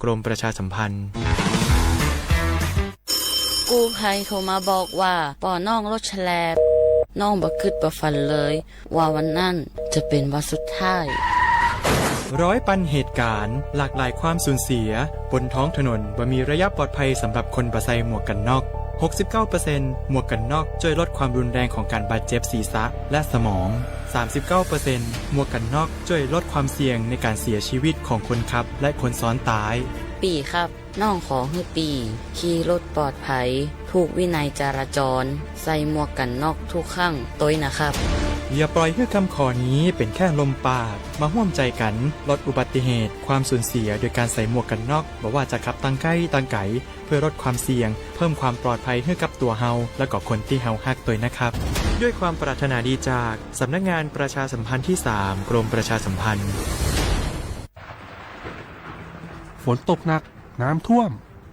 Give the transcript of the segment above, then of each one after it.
กรมประชาสัมพันธ์ กู้ภัยโทรมาบอกว่า ปอน้องรถแฉลบ น้องบ่คิดบ่ฝันเลย ว่าวันนั้นจะเป็นวันสุดท้าย ร้อยปันเหตุการณ์ หลากหลายความสูญเสีย บนท้องถนนบ่มีระยะปลอดภัยสำหรับคนบ่ใส่หมวกกันน็อก หกสิบเก้าเปอร์เซ็นต์ หมวกกันน็อกช่วยลดความรุนแรงของการบาดเจ็บศีรษะและสมอง สามสิบเก้าเปอร์เซ็นต์ หมวกกันน็อกช่วยลดความเสี่ยงในการเสียชีวิตของคนขับและคนซ้อนท้าย ปี่ครับ น้องขอหื้อปี่ ขี่รถปลอดภัย ผูกวินัยจราจร ใส่หมวกกันน็อกทุกครั้ง ตวยนะครับ อย่าปล่อยให้คำขอนี้เป็นแค่ลมปาก มาร่วมใจกันลดอุบัติเหตุ ความสูญเสียโดยการใส่หมวกกันน็อก บ่ว่าจะขับตังใกล้ตังไก๋ เพื่อลดความเสี่ยง เพิ่มความปลอดภัยให้กับตั๋วเฮา และก็คนตี้เฮาฮักตวยนะครับ ด้วยความปรารถนาดีจาก สำนักงานประชาสัมพันธ์ที่สาม กรมประชาสัมพันธ์ ฝนตกหนัก น้ำท่วม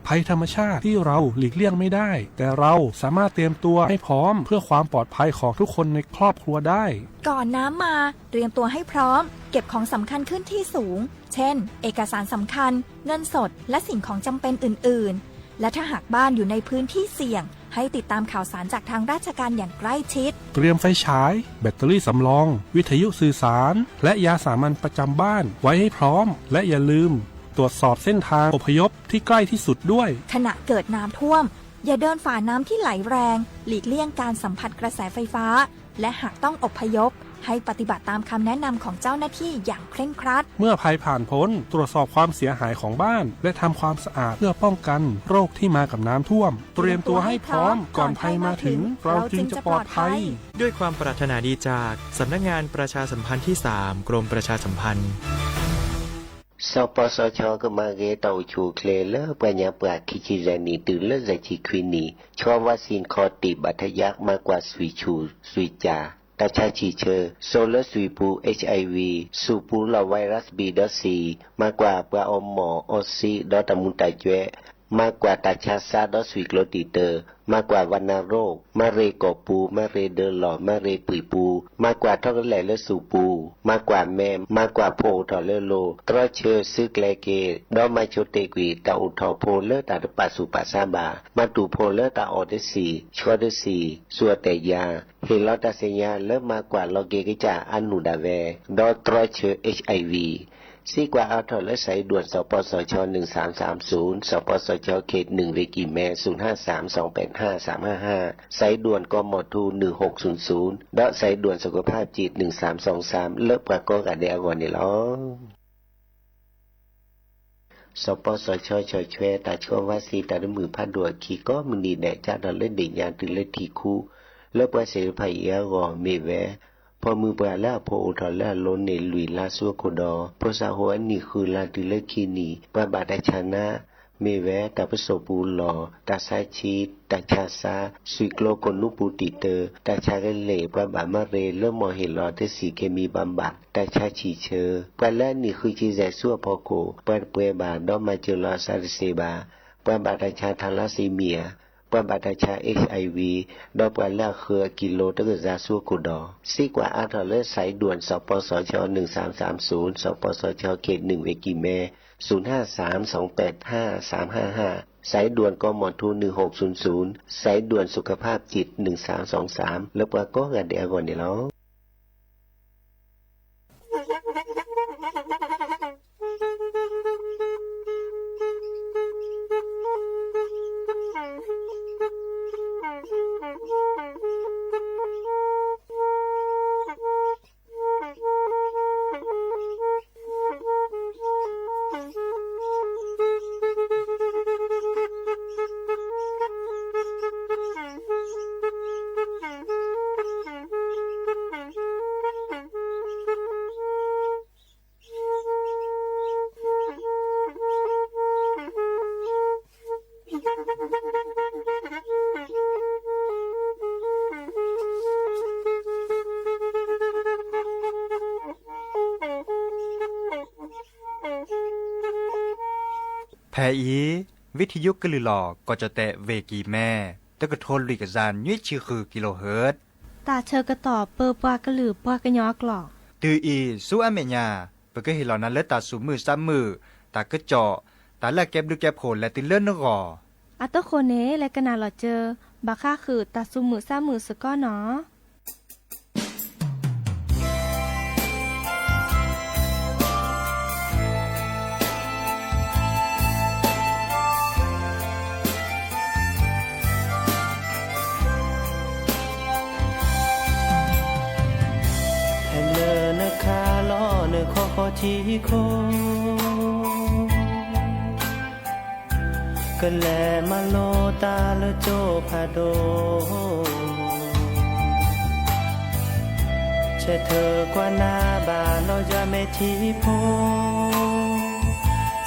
ภัยธรรมชาติที่เราหลีกเลี่ยงไม่ได้ แต่เราสามารถเตรียมตัวให้พร้อมเพื่อความปลอดภัยของทุกคนในครอบครัวได้ ก่อนน้ำมา เตรียมตัวให้พร้อม เก็บของสำคัญขึ้นที่สูง เช่น เอกสารสำคัญ เงินสด และสิ่งของจำเป็นอื่นๆ และถ้าหากบ้านอยู่ในพื้นที่เสี่ยง ให้ติดตามข่าวสารจากทางราชการอย่างใกล้ชิด เตรียมไฟฉาย แบตเตอรี่สำรอง วิทยุสื่อสาร และยาสามัญประจำบ้านไว้ให้พร้อม และอย่าลืม ตรวจสอบเส้นทางอพยพที่ใกล้ที่สุดด้วย ขณะเกิดน้ำท่วม อย่าเดินฝ่าน้ำที่ไหลแรง หลีกเลี่ยงการสัมผัสกระแสไฟฟ้า และหากต้องอพยพ ให้ปฏิบัติตามคำแนะนำของเจ้าหน้าที่อย่างเคร่งครัด เมื่อภัยผ่านพ้น ตรวจสอบความเสียหายของบ้าน และทำความสะอาดเพื่อป้องกันโรคที่มากับน้ำท่วม เตรียมตัวให้พร้อมก่อนภัยมาถึง เราจึงจะปลอดภัย ด้วยความปรารถนาดีจาก สำนักงานประชาสัมพันธ์ที่สาม กรมประชาสัมพันธ์ สปสช ကမၤဂ့ၤတၢ်အိၣ်ဆူၣ်အိၣ်ချ့လၢပှၤညါပှၢ်ခံဆံယဲၢ်နံၣ်တုၤလၢယဲၢ်ဆံခွံနံၣ် ဆှီဝါစံၣ်ခီၣ်တံၢ်ဘၣ်ထယၢ် မၤကွၢ်စွံၣ်ဆူၣ်စွံၣ်ကၠၢ် တၢ်ဆါဆံၣ်ဆၢ စိာ်လၢစွံၣ်ပူ HIV ဆူၣ်ပူလီၢ် virus B ဒီး C မၤကွၢ်ပှၤအီမီၢ်အီစံဒီးတၢ်မူၤတၢ်ကွဲး မၤကွၢ်တၢ်ဆါစၢ်ဒီးစွံၣ်ကျိတံာ်တၢ် မၤကွၢ်ဝါနါရိၣ် မၤရ့ကီၢ်ပူၤ မၤရ့ဒၢလီၢ် မၤရ့ပှံၢ်ပူၤ မၤကွၢ်ထီၣ်ကလဲၣ်လၢဆူၣ်ပူၤ မၤကွၢ်မဲ မၤကွၢ်ဖိအိၣ်ထီၣ်လၢလိၤ တြီဆၢစုကျဲက့ၤ ဒီးမၤဆိတ့ၢ်ကွံာ်တၢ်အိၣ်ထီၣ်ဖိလၢတၢ်တပာ်ဆူၣ်ပာ်ဆါဘၣ် မၤတူၢ်ဖိလၢတၢ်အီၣ်တဆံၣ် ဆှီတဆံၣ် စူၢ်အီၣ်တဲာ်ယၤ ဟ့ၣ်လီၤတၢ်သ့ၣ်ညါလၢမၤကွၢ်လီၤက့ၤကစၢ်အနူၢ်ဒၣ်ဝဲ ဒီးတြီဆၢ HIV စံးကွၢ်အါထီၣ်လၢ สายด่วน สปสช หนึ่งสามสามศูนย์ สปสช เขตหนึ่ง เวกิแม ศูนย์ห้าสามสองแปดห้าสามห้าห้า สายด่วน กมธ หนึ่งหกศูนย์ศูนย์ ဒီး สายด่วนสุขภาพจิต หนึ่งสามสองสาม လၢပှၤကိးဂၤဒဲးအဂီၢ်န့ၣ်လီၤ. စပီစၢၤဆီဆီၣ်ထွဲတၢ်ဆှၢဝါစံတၢ်တမုာ်ဖးဒိၣ်အခံကိးမုၢ်နံၤဒဲး ကၢ်ထီၣ်လၢဒ့ၣ်ညါတုၤလၢထံၣ်ခူ လၢပှၤသ့ၣ်တဖၣ်အံၤအဂီၢ်မ့ၢ်ဝဲ ဖီမုၢ်ပှၢ်လၢအဖိအိၣ်ထီၣ်လၢအလိၤန့ၣ် လွံၢ်လါဆူအခိၣ်ဒီး ဖိသၣ်ဟိအနံၣ်ဃုလါတုၤလၢခံနံၣ် ပှၤဘၣ်တၢ်ဆါနါ မ့ၢ်ဝဲတၢ်ပစိာ်ပူၤလီၢ်, တၢ်ဆါဆံ, တၢ်ဆါစၢ်, သွံၣ်ကျိကိၣ်နူပူၤတံာ်တၢ်, တၢ်ဆါကလဲၢ်, ပှၤဘၣ်မၤရ့လၢမီၢ်ဟ့ၣ်လီၤတဆံၣ် เคมีบำบัด, တၢ်ဆါဆံၣ်ဆၢ, ပှၤလၢအနံၣ်ဃုဆံယဲၢ်ဆူအဖီခိၣ် ပှၤတပှဲၤဘၣ်ဒီးမၤစၢၤလီၤအသးတသ့ဘၣ်, ပှၤဘၣ်တၢ်ဆါ thalassemia, ပှၤဘၣ်တၢ်ဆါ HIV ဒီးပှၤလၢအဃၢၤအကံလိတကစၢ်ဆူအခိၣ်ဒီး စံးကွၢ်အါထီၣ်လၢ สายด่วน สปสช หนึ่งสามสามศูนย์ สปสช เขตหนึ่ง เวกิแม ศูนย์ห้าสามสองแปดห้าสามห้าห้า สายด่วน กมธ หนึ่งหกศูนย์ศูนย์ สายด่วนสุขภาพจิต หนึ่งสามสองสาม လၢပှၤကိးဂၤဒဲးအဂီၢ်န့ၣ်လီၤ. ဖဲအံၤ ဝံထယုကလုၢ်လီၢ် ကီၢ်ကၠီၣ်တဲၣ် ဝ့ၢ်ကံၢ်မဲ တကထိလွံၢ်ကယၤနွံဆံဃု kilohertz တၢ်ဆၢကတီၢ်ပၢပှၤကလုာ်ပှၤကညီအကျိာ် တုၤအံၤဆူအမဲာ်ညါ ပကဟ့ၣ်လီၤနၤလၢတၢ်သူၣ်မုာ်သးမုာ်, တၢ်ကစီၣ်, တၢ်လၢအကဲဘျုးကဲဖှိၣ်လဲၤတုၤလၢနဂီၢ်. အတီခိၣ်န့ၣ် လဲၤကနၣ်လီၤစၢၤ ဘၣ်ဃးဃုာ်တၢ်သူၣ်မုာ်သးမုာ်စ့ၢ်ကီးနီၤ. ဖဲလၢနခးလီၤနခီဃီထံခိၣ် ကလဲၤမၤလိတၢ်လၢကၠိဖးဒိၣ်, ဆၢထၢၣ်ကွၢ်နၤဘၣ်လီၤယွၤမဲာ်ထံဖိ,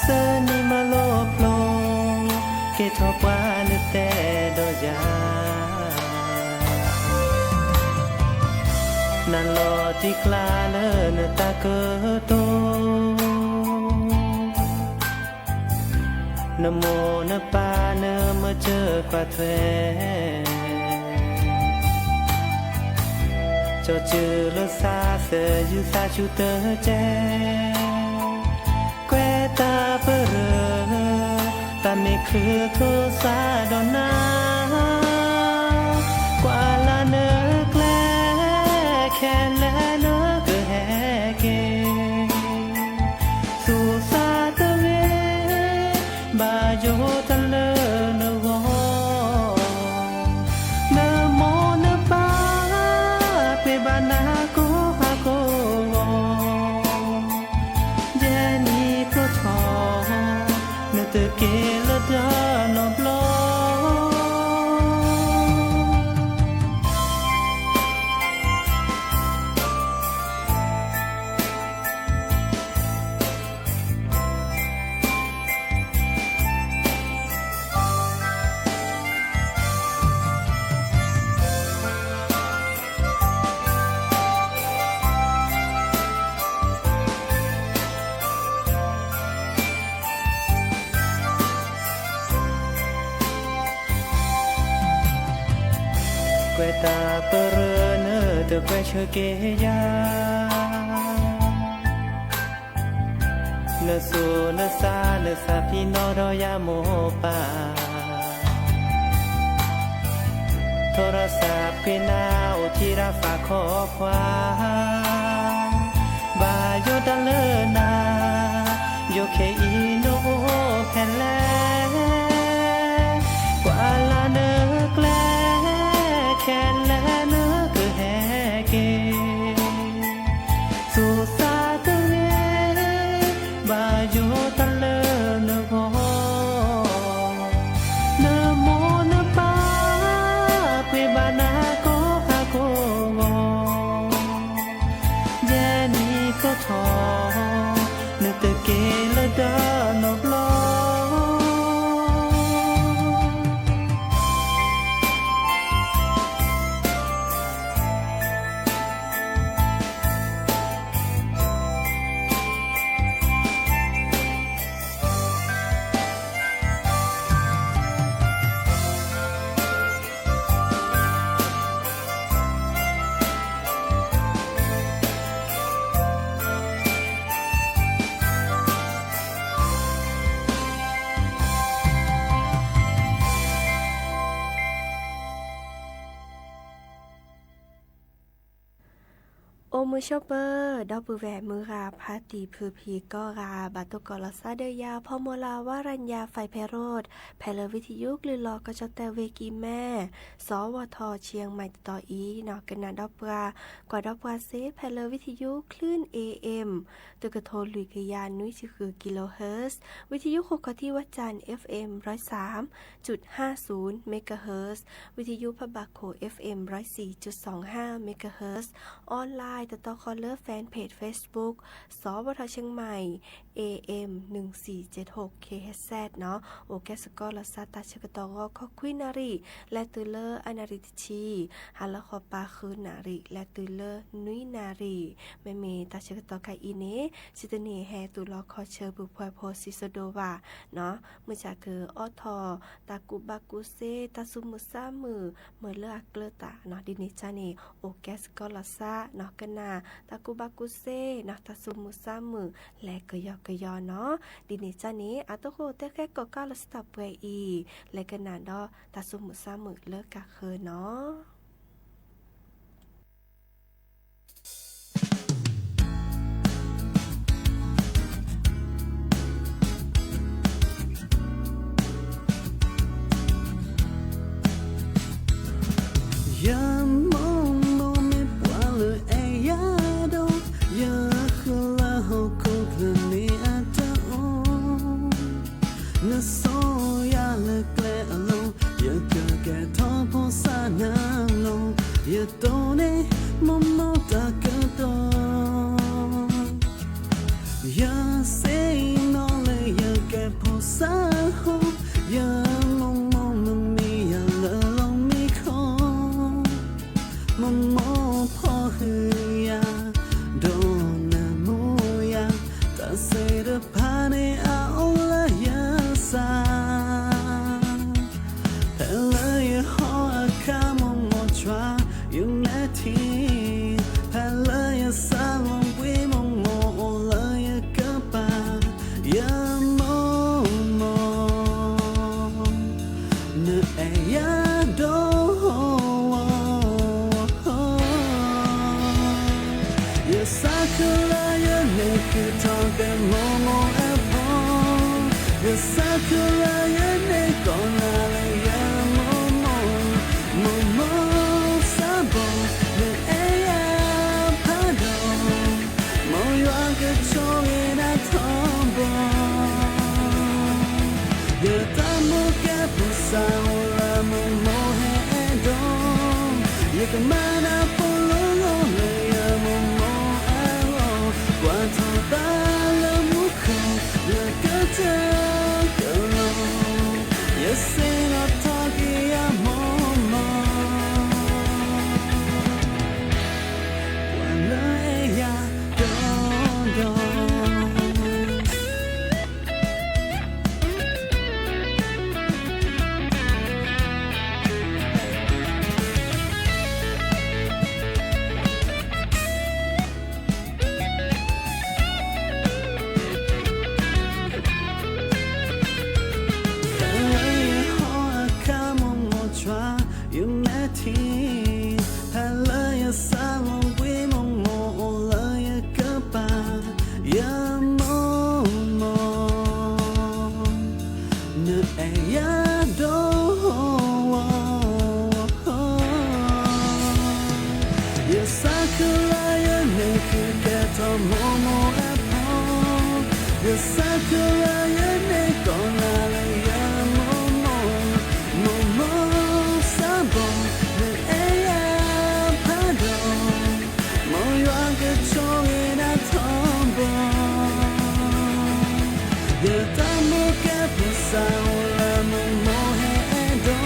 သၢနံၣ်မၤလိဖျိ က့ၤထီၣ်ပှၤနတဲဒီးယၤ နၤလီၤတံၢ်ကျါလၢနတၢ်ကတိၤ, နမိၢ်နပၢ်နမၤစၢၤကွၢ်ထွဲ, ကၠီၤစၢၤလၢသးသၢယုၢ်သးဆူၣ်တကဲ, ကွဲးတၢ်ပရၢ တၢ်မ့ၢ်ချုးထီၣ်သးဒီးနၤ, ကွၢ်လၢနကျဲ ခဲလၢာ်နကဟဲက့ၤ, သူၣ်သးတဂ့ၤ ဘၣ်ယိၣ်တၢ်လၢနဂီၢ်, နမိၢ်နပၢ် ပှ့ၤဘၣ်နၤကိးဟါကိးဂီၤ, ယဲနံၣ်ကိးထီၣ် နတက့ၤလၢတၢ်နီတဘျီ. ကွဲးတၢ်ပရၢ နတကွဲးဆၢက့ၤယၤ, နသူၣ်နသးနသးဖံနီၣ်ဒီးယၤမိၢ်ပၢ်, ထီရစၢ်ပှ့ၤနၤအိၣ်ထံရၣ်ဖးခီခွါ, ဘၣ်ယိၣ်တၢ်လၢနၤ, ယိၣ်ခဲအံၤနအိၣ်ဖဲလဲၣ်, ကွၢ်လၢနကျဲ ခဲလၢာ်နကဟဲက့ၤ, သူၣ်သးတဂ့ၤ ဘၣ်ယိၣ်တၢ်လၢနဂီၢ်, နမိၢ်နပၢ် ပှ့ၤဘၣ်နၤကိးဟါကိးဂီၤ, ယဲနံၣ်ကိးထီၣ် နတက့ၤလၢတၢ်နီတဘျီ. အိၣ်မုာ်ဆိးပၢၤ ဒီပုၢ်ဝဲၢ်မုၢ်ဂၤဖါတံၢ်ဖုဖံးကိးဂၤ ဘၣ်တိၢ်ကီးလီၤသးဒီးယၤ ဖီမီလၤဝါရညါ ဖဲဖဲရိၣ် ဖဲလၢဝံထယုကလုၢ်လီၤကီၢ်ကၠီၣ်တဲၣ်ဝ့ၢ်ကံၢ်မဲ စီၤဝီၤထီၣ်ဆံးမဲတတီၤအံၤနီၤ ကနၣ်ဒီးပှၤ ကွၢ်ဒီးပှၤစ့ၢ် ဖဲလၢဝံထယု คลื่น เอ เอ็ม တကထိလွံၢ်ကယၤနွံဆံဃု kilohertz, ဝံထယုဃိခီၣ်ထံးဝဲၢ်ကၠၣ် เอฟ เอฟ เอ็ม ร้อยสามจุดห้าศูนย์ megahertz, ဝံထယုဖးဘၣ်ခိၣ် เอฟ เอฟ เอ็ม ร้อยสี่จุดสองห้า megahertz, online တတီဃီလၢ fanpage Facebook စီၤဝီၤထီၣ်ဆံးမဲ เอ เอ็ม หนึ่งสี่เจ็ดหก เค เอช เอส เอส နီၤ, အိၣ်ကဲစ့ၢ်ကီးလီၤသးတၢ်ဆၢကတီၢ်ဂီၤ ခီခွံနၣ်ရံၣ် လဲၤတုၤလၢအနၣ်ရံၣ်တဆံ, ဟါလီၤဃီၤပၤဃုနၣ်ရံၣ် လဲၤတုၤလၢနွံနၣ်ရံၣ်, မ့မ့ၢ်တၢ်ဆၢကတီၢ်ခါအံၤန့ၣ် စံးတန့ၢ်ဟဲတူၢ်လီၤခီဆၢ ပုၢ်ဖှဲးဖိစံးစိဒိၣ်ဘၣ်နီၤ, မုၢ်ဆါကအီထီၣ် တၢ်ကူၣ်ဘၣ်ကူၣ်စ့ တၢ်သူၣ်မုာ်သးမုာ် မ့ၢ်လၢအကျၢၤတၢ်နီၤ, ဒ်န့ၣ်အသိးန့ၣ် အိၣ်ကဲစ့ၢ်ကီးလီၤသးနီၤ, ကန တၢ်ကူၣ်ဘၣ်ကူၣ်သ့နီၤ တၢ်သူၣ်မုာ်သးမုာ် လဲၤကယီကယီနီၤ. ဒ်န့ၣ်အသိးန့ၣ် အသကိးတဲဃဲကိးကၢ်လၢ စတီၣ်ပှဲၤ အံၤ လဲၤကနၣ်ဒီးတၢ်သူၣ်မုာ်သးမုာ်လၢကါဃၢၤနီၤ. ယမိၢ်မိၢ်မ့ၢ်ပှၤလၢအဲၣ်ယၤဒီး ယဃုလၢဟီၣ်ခိၣ်ချၢန့ၣ်အတအိၣ် နဆိၣ်ယၤလၢကျဲအလိၤ ယကကဲထီၣ်ဖိသၣ်နၤလီၤ ယတိၢ်န့ၢ်မိၢ်မိၢ်တၢ်ကတိၤ ယစံးနီၣ်လၢယကဲဖိသၣ်ဟီၣ် ယမိၢ်မိၢ်မ့မ့ၢ်ယၤလၢလီၢ်မံခိၣ် မိၢ်မိၢ်ဖီၣ်ဟုယၤ ဒီးနၢမူယၤ တၢ်သ့ၣ်တဖၣ်န့ၣ်အအိၣ်လၢယသး ဖဲလၢယဟီၣ်အခါမိၢ်မိၢ်တြၢ် ယမဲာ်ထံ ဖဲလၢယသးလီၤဘှံးမိၢ်မိၢ်အိၣ်လၢယကပၤ ယမိၢ်မိၢ် နအဲၣ်ယၤဒီး ယသးခုလၢယန့ၢ်ဃုာ်ထီၣ်က့ၤမိၢ်မိၢ်အဖီ ယသးခုလၢယန့ၢ်ကိးနၤလၢယမိၢ်မိၢ် မိၢ်မိၢ်သးဘီ နအဲၣ်ယၤဖးဒိၣ် မ်ယွၤကဆိၣ်ဂ့ၤနၤထီဘိ ယတၢ်မူကဲဖိသၣ်အိၣ်လၢမိၢ်မိၢ်ဟဲအဲၣ်ဒိး ယကမၤနၢ်ဖိလိၤလိၤလၢယမိၢ်မိၢ်အဂီၢ် ကွၢ်ထီၣ်ဘၣ်လၢမူခိၣ် လၢကတၢၢ်ကလိၤ ယသ့ၣ်နီၣ်ထီၣ်က့ၤယၤမိၢ်မိၢ် ပှၤလၢအဲၣ်ယၤဒီးဒီး ဖဲလၢယဟီၣ်အခါမိၢ်မိၢ်တြၢ်ယမဲာ်ထံ ဖဲလၢယသးလီၤဘှံးမိၢ်မိၢ်အိၣ်လၢယကပၤ ယမိၢ်မိၢ် နအဲၣ်ယၤဒီး ယသးခုလၢယန့ၢ်ဃုာ်ကဲထီၣ်မိၢ်မိၢ်အဖီ ယသးခုလၢယန့ၢ်ကိးနၤလၢယမိၢ်မိၢ် မိၢ်မိၢ်သးဘီ နအဲၣ်ယၤဖးဒိၣ် မ်ယွၤကဆိၣ်ဂ့ၤနၤထီဘိ ယတၢ်မူကဲဖိသၣ်အိၣ်လၢမိၢ်မိၢ်ဟဲအဲၣ်ဒိး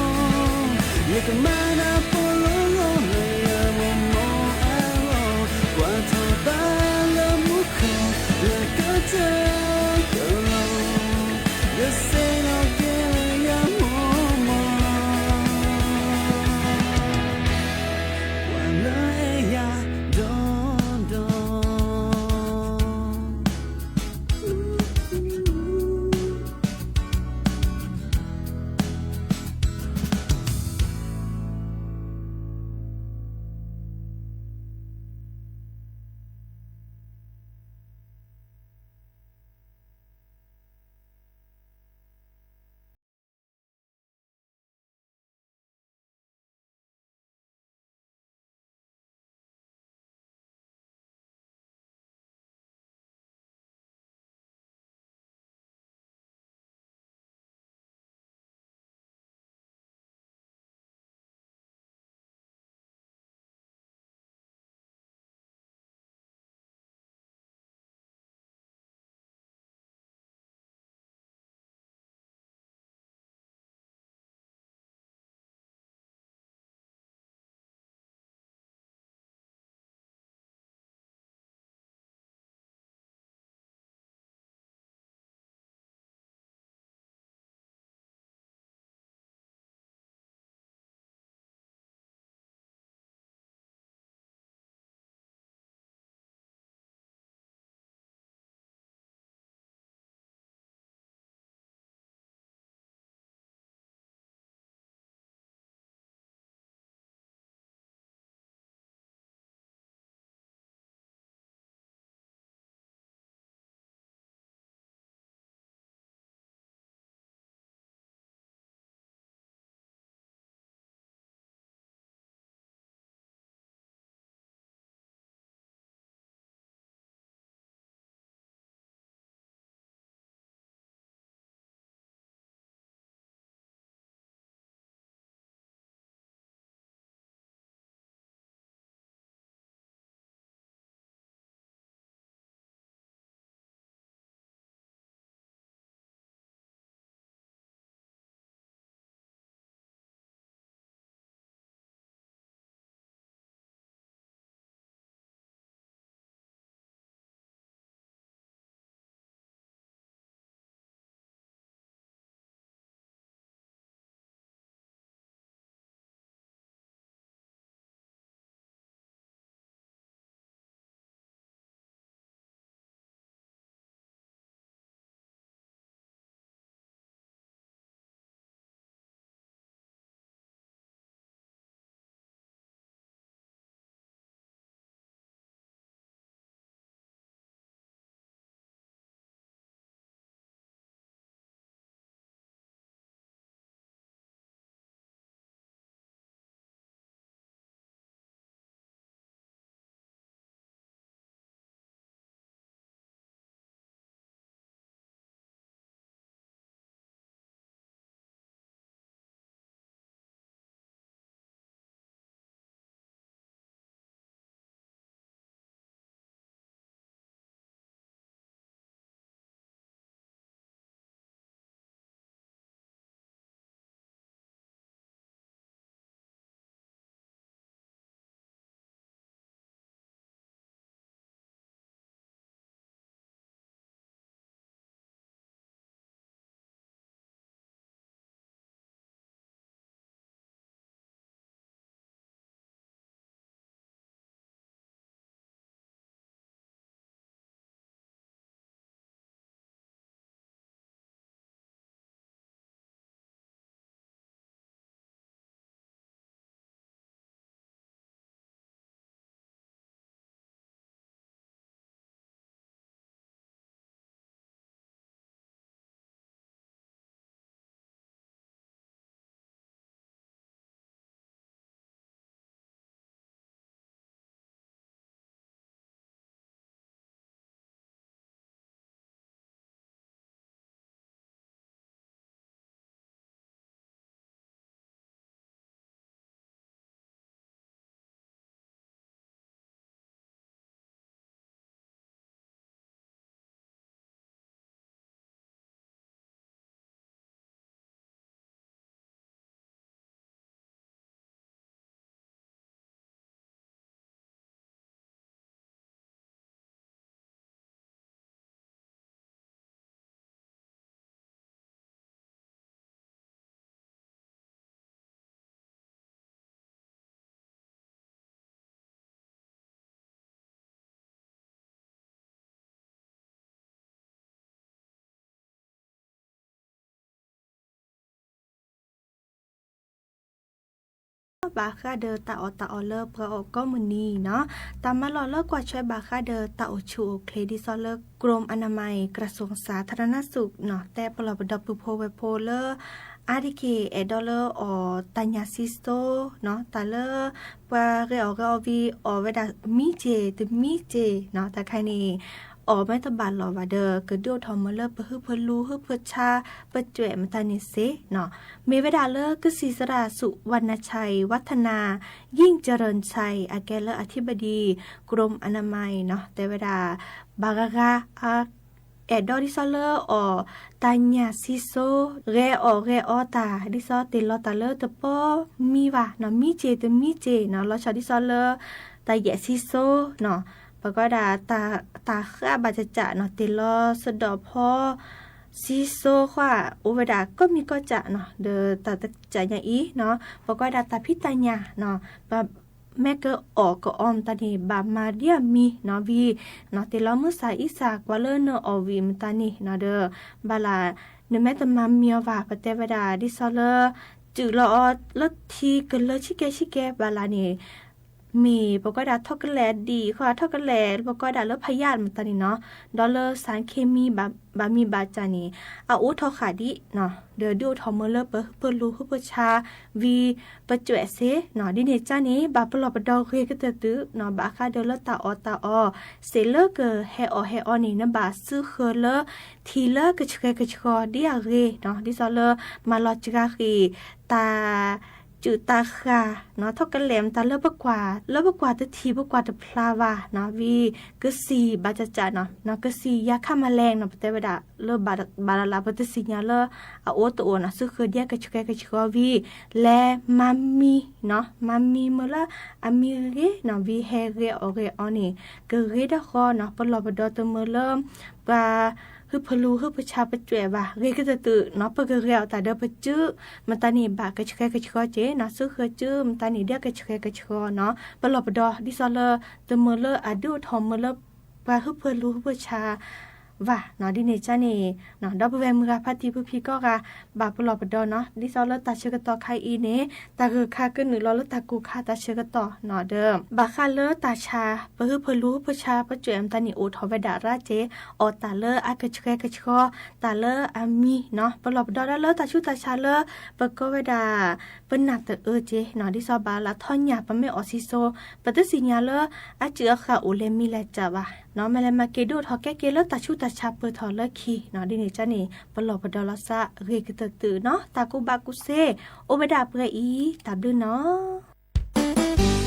ယကမၤနၢ်ဖိလိၤလိၤလၢယမိၢ်မိၢ်အဂီၢ် ကွၢ်ထီၣ်ဘၣ်လၢမူခိၣ် လၢကတၢၢ်ကလိၤ ယသ့ၣ်နီၣ်က့ၤလၢယမိၢ်မိၢ် ပှၤလၢအဲၣ်ယၤဒီးဒီး ဘၣ်ဃးဒီးတၢ်အီၣ်တၢ်အီလၢပှၤအီၣ်ကိးမုၢ်နံၤနီၤ, တၢ်မၤလိာ်လၢကွၢ်ထွဲဘၣ်ဃးဒီးတၢ်အိၣ်ဆူၣ်အိၣ်ချ့ဒ်သိးလၢ กรมอนามัย กระทรวงสาธารณสุขနီၤ တဲပလီၢ်ပဒီပုၢ်ဖိဝဲၢ်ဖိလၢ အါတက့ၢ်အဲၣ်ဒိးလၢအီၣ်တၢ်ညၣ်စံစိနီၤ, တၢ်လၢ ပှၤဂဲၤအီၣ်ဂဲၤအီဝံၤ အီၣ်ဝဲဒၣ်မံစ့ၢ်တမံစ့ၢ်နီၤ, တၢ်ခါန့ၣ် အီၣ်မ့ၢ်တဘၣ်လီၢ်ဘၣ်ဒီး ကဒုးအိၣ်ထီၣ်မၤလၢပဟုဖၢလူဟုဖၢဆါ ပကြွဲးမတၤန့ၣ်စ့ၢ်နီၤ, မ့ၢ်ဝဲဒၣ်လၢကစံၣ်သရၣ် สุวรรณชัยวัฒนายิ่งเจริญชัย အကဲလၢ อธิบดีกรมอนามัยနီၤ တဲဝဲဒၣ် ဘၣ်ဂၤဂၤ အဲၣ်ဒိးဒ်သိးလၢအီၣ်တၢ်ညၣ်စံစိ, ဂဲၤအီၣ်ဂဲၤအီတၢ် ဒ်သိးတ့ၢ်လီၤတၢ်လၢတပီမံဘၣ်နီၤ, မံစ့ၢ်တမံစ့ၢ်နီၤ, လီၤဆီဒ်သိးလၢ တၢ်ယဲၢ်စံစိနီၤ, ပကွၢ်ဒၣ် တၢ်ဃးဘၣ်ကၠးကၠးနီၤ, တ့ၢ်လီၤစဒီးဖီ စံစိဃီ အိၣ်ဝဲဒၣ်ကိးမံၤကိးကၠးနီၤ, ဒီးတၢ်တကၠးညါအံၤနီၤ, ပကွၢ်ဒၣ်တၢ်ဖံးတၢ်ညၣ်နီၤ, ပ မ့ၢ်ကအီၣ်ကအီမတၤန့ၣ် ဘၣ်မၤဒ်အမံၤနီၤ, ဝံၤနီၤ တ့ၢ်လီၤမုၢ်ဆါအံၤဆါ ကွၢ်လၢနအီၣ်ဝံၤမတၤန့ၣ်နီၤဒီး ဘၣ်လၢ နမ့ၢ်တမၤမံအီၤဘၣ် ပတဲဝဲဒၣ် ဒ်သိးလၢ စုၣ်လီၤအီၤလၢထံကလၢဆံကဲဆံကဲ ဘၣ်လၢန့ၣ် မ့ၢ်ပကွၢ်ဒၣ် ထိးကလဲာ်ဒံးဃီ ထိးကလဲာ် ပကွၢ်ဒၣ်လၢဖယၣ်မတၤန့ၣ်နီၤ, ဒီးလၢ สารเคมี ဘၣ်မံၤဘၣ်ကၠးန့ၣ် အအိးထီၣ်ဃာ်ဒံးနီၤ, ဒီးဒုးအိၣ်ထီၣ်မၤလၢပဟုဖၢလူဟုဖၢဆါ ဝံၤ ပကြွဲးစ့ၢ်နီၤ, ဒ်န့ၣ်ကၠၢ်န့ၣ် ဘၣ်ပလီၢ်ပဒီဂ့ၤကတၢၢ်တုၤနီၤ, ဘၣ်ဃးဒီးလၢတၢ်အီၣ်တၢ်အီ စ့ၢ်လၢကဟဲအီၣ်ဟဲအီန့ၣ် နဘၣ်စုဃၢၤလၢ ထံလၢကဆှဲကဆှီဒ်အဂ့ၤနီၤ, ဒ်သိးလၢ မၤလီၤစှၤဃ့ၢ် တၢ် စုၣ်တၢ်ဃၢ်နီၤ, ထိးကလဲာ်မတၤလၢပကွၢ် လၢပကွၢ်တထံၣ်ပကွၢ်တဖျါဘၣ်နီၤ, ဝံၤ ကစံၣ်ဘၣ်ကၠးကၠးနီၤ, ကစံၣ်ယၤခးမၤလဲၣ်နီၤ, ပတဲဝဲဒၣ်လၢဘၣ်လၢ်လၢ် ပတသ့ၣ်ညါလၢ အအိၣ်တအိၣ်နီၤ, စုဃၢၤဒ်အကဆှဲကဆှီဝံၤ လဲၤမၤမံနီၤ, မၤမံမ့ၢ်လၢအမံဂ့ၤနီၤ, ဝံၤဟဲဂဲၤအီၣ်ဂဲၤအီန့ၣ် ကဂ့ၤဒၣ်ဃီနီၤ, ပလီၢ်ပဒီတမၤလၢ ပှၤ ဟုဖၢလူဟုဖၢဆါပကြွဲးဘၣ် ဂ့ၤကတၢၢ်တုၤနီၤ, ပကဂဲၤအီၣ်တၢ်ဒီးပစု မတၤန့ၣ်ဘၣ်ကဆှဲကဆှီက့နီၤ, စုဃၢၤစုမတၤန့ၣ်ဒ်အကဆှဲကဆှီနီၤ, ပလီၢ်ပဒီဒ်သိးလၢ တမၤလၢအဒုးအိၣ်ထီၣ်မၤလၢ ပှၤဟုဖၢလူဟုဖၢဆါ ဘၣ်နီၤ, ဒ်န့ၣ်ကၠၢ်န့ၣ် ဒီပုၢ်ဝဲၢ်မုၢ်ဂၤဖါတံၢ်ဖုဖံကီၢ်ဂၤ ဘၣ်ပလီၢ်ပဒီနီၤ, ဒ်သိးလၢတၢ်ဆၢကတီၢ်ခါအံၤန့ၣ် တၢ်ဂၢၢ်ခါကနုာ်လီၤလၢတၢ်ကိၢ်ခါတၢ်ဆၢကတီၢ်နီၤ, ဒီး ဘၣ်ဃးလၢတၢ်ဆါ ပဟုဖၢလူဟုဖၢဆါပကြွဲးမတၤန့ၣ် အိၣ်ထီၣ်ဝဲဒၣ်ရၣ်က့ၤ အီၣ်တၢ်လၢအကဆှဲကဆှီ တၢ်လၢအမံနီၤ, ပလီၢ်ပဒီဒၣ်လၢတၢ်ဆူးတၢ်ဆါလၢ ပကိးဝဲဒၣ် ပနၢ်တအၢက့နီၤ, ဒ်သိးဘၣ်လၢထီၣ်ညၣ်ပမ့ၢ်အီၣ်စံစိ ပတသ့ၣ်ညါလၢ အစုၣ်အဃၢ်အိၣ်လဲၣ်မံၤလဲၣ်ကၠးဘၣ်နီၤ, မ့ၢ်လဲၤမၤက့ၤဒုးအိၣ်ထီၣ်ကဲက့ၤလၢတၢ်ဆူးတၢ်ဆါပၢၢ်ထီၣ်လၢခံနီၤ, ဒ်န့ၣ်ကၠၢ်န့ၣ် ပလီၢ်ပဒီလီၤသးဂ့ၤကတၢၢ်တုၤနီၤ, တၢ်ကူၣ်ဘၣ်ကူၣ်သ့ အိၣ်ဝဲဒၣ်ပှဲၤအံၤ တၢ်ဘျုးနီၤ. ဒိၣ်ထီၣ်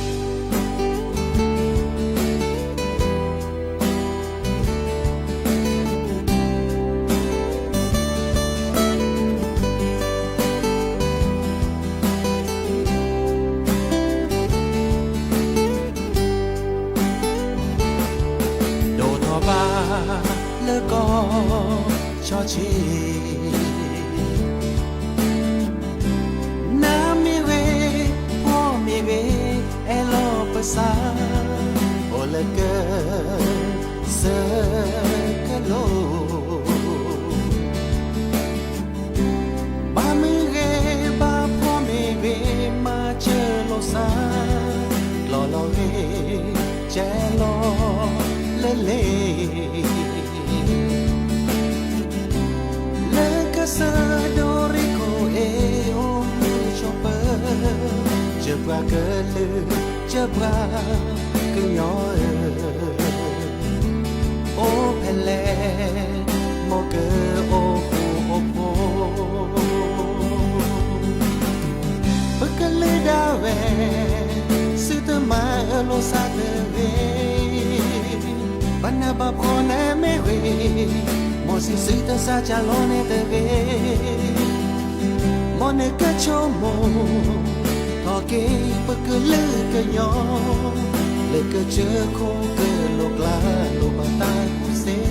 ဘၣ်လၢကီၢ် ဆီဆ့ နမ့ၢ်ဂ့ၤ ဖှီၣ်မ့ၢ်ဂ့ၤ အဲၣ်လီၤပသး အိၣ်လၢကစၢၢ်ကလိၤ ဘၣ်မ့ၢ်ဂ့ၤ ဘၣ်ဖှီၣ်မ့ၢ်ဂ့ၤ မၤစၢၤလိာ်သး လီၤလီၤဂ့ၤ ကဲလီၤလၢလ့ လၢကစၢၢ်ဒိၣ်ရ့ၣ်ခိၣ်အ့ၣ် အိၣ်မုာ်ဆိးပၢၤ စၢၤပှၤကလုာ် စၢၤပှၤကညီဧၢ, အိၣ်ဖဲလဲၣ် မ်ကအိၣ်ဃူအိၣ်ဖိး ပကလုာ်ဒၣ်ဝဲ သုတမၤအၢလိာ်သးတဂ့ၤ, ဘၣ်နးဘၣ်ဖှီၣ်နမ့ၢ်ဂ့ၤ, မ်စံးသုတစးကၢ်လီၤန့ၣ်တဂ့ၤ, မ်နကဆိကမိၣ် ထီၣ်က့ၤပကလုာ်ကညီ လၢကစၢၢ်ခိၣ်ကလိၤကျါ လိၣ်ဘၣ်တၢ်ကူၣ်သ့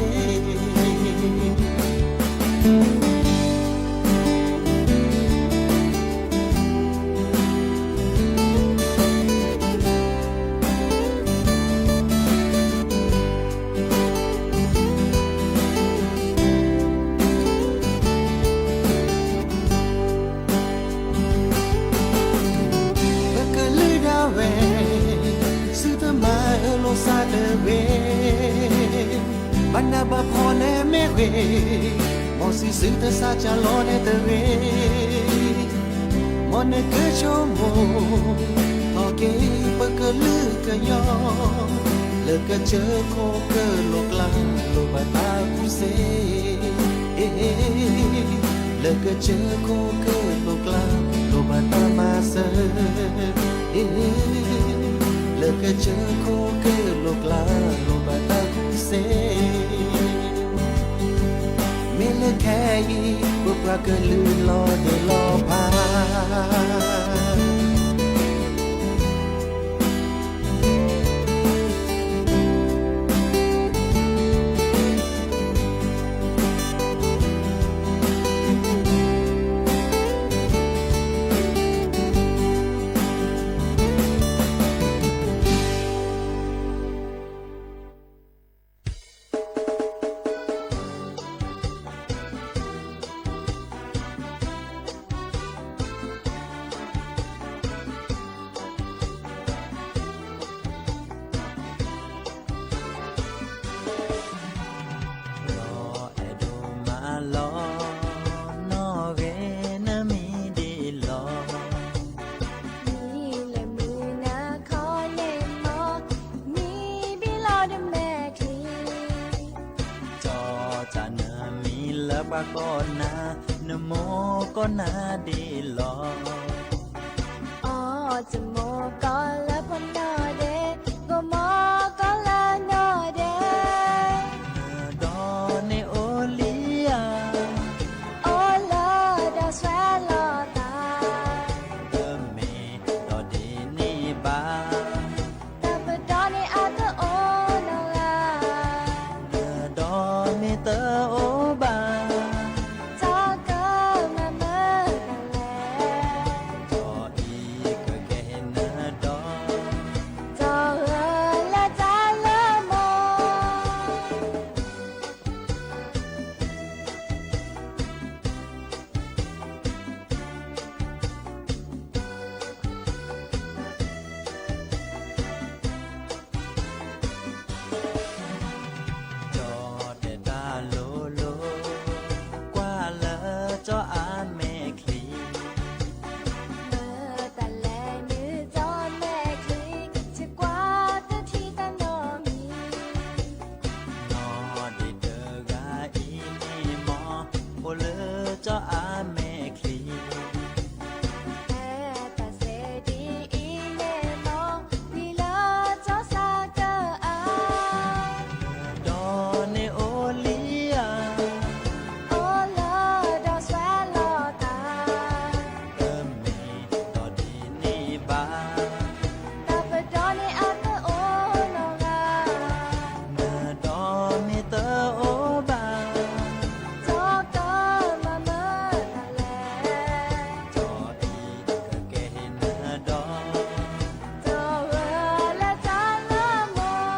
ဂ့ၤ, မ်စံးဆၢတၢ်ဆါကၢ်လီၤန့ၣ်တဂ့ၤ, မ်နကဆိကမိၣ်, ထီၣ်က့ၤပကလုာ်ကယီ, လၢကစၢၢ်ခိၣ်ကလိာ်ကျါ လိၣ်ဘၣ်တၢ်ကူၣ်စ့, လၢကစၢၢ်ခိၣ်ကလိာ်ကျါ လိၣ်ဘၣ်တၢ်မၤစၢၤ လၢကစၢၢ်ခိၣ်ကလိာ်ကျါ လိၣ်ဘၣ်တၢ်ကူၣ်စ့, မ့ၢ်လၢခဲအံၤ ပပှၤကလုာ်လီၤဒိၣ်လီၤဖး. လီၤအဲၣ်ဒိးမၤလီၤ နီၢ်ဂ့ၤ နမံၤဒ်လီၤ. မံၤလၢမုၢ်နၤခီန့ၣ်မီၤ, မံၤဘံလီၤဒ်မဲာ်ချံ, ကၠီတၢ်နမံၤလၢပှၤကိးနၤ, နမိၢ်ကိးနၤဒ်လီၤ. အီၣ်တမိၢ်ကီၢ်လၢပနီၢ်ဒဲး, ဂီၤမီၤကီၢ်လၢနီၢ်ဒဲး, နဒီန့ၣ်အိၣ်လံဧါ, အိၣ်လၢဒီးစွဲလီၤသး, တမ့ၢ်ဒီးဒ်န့ၣ်ဘၣ်, တၢ်ပဒီန့ၣ်အတအိၣ်နီတဂၤ, နဒီမ့ၢ်တအိၣ်ဘၣ်, တၢ်ကမၤမုာ်တၢ်လဲၣ်, ဒီးအံၤကကဲနဒီ, ဒီးဂၢၢ်လၢတၢ်လၢမီၤ. ကၠီတဲတၢ်လိၤလိၤ, ကွၢ်လၢကၠီအမဲာ်ချံ, မတၤလဲၣ်နကၠီမဲာ်ချံ, ယကွၢ်တထံၣ်တၢ်နီတမံၤ, နီၢ်ဒဲးတဂၤအံၤန့ၣ်မီၤ, အိၣ်လၢကၠီအမဲာ်ချံ ဟဲတၢ်စဲဒ်အံၤန့ၣ်မီၤ, လံလၢကၠီစါကအါ, နဒီန့ၣ်အိၣ်လံဧါ, အိၣ်လၢဒီးစွဲလီၤသး, တမ့ၢ်ဒီးဒ်န့ၣ်ဘၣ်, တၢ်ပဒီန့ၣ်အတအိၣ်နီတဂၤ, နဒီမ့ၢ်တအိၣ်ဘၣ်, တၢ်ကမၤမုာ်တၢ်လဲၣ်, ဒီးအံၤကကဲနဒီ, ဒီးဂၢၢ်လၢတၢ်လၢမီၤ,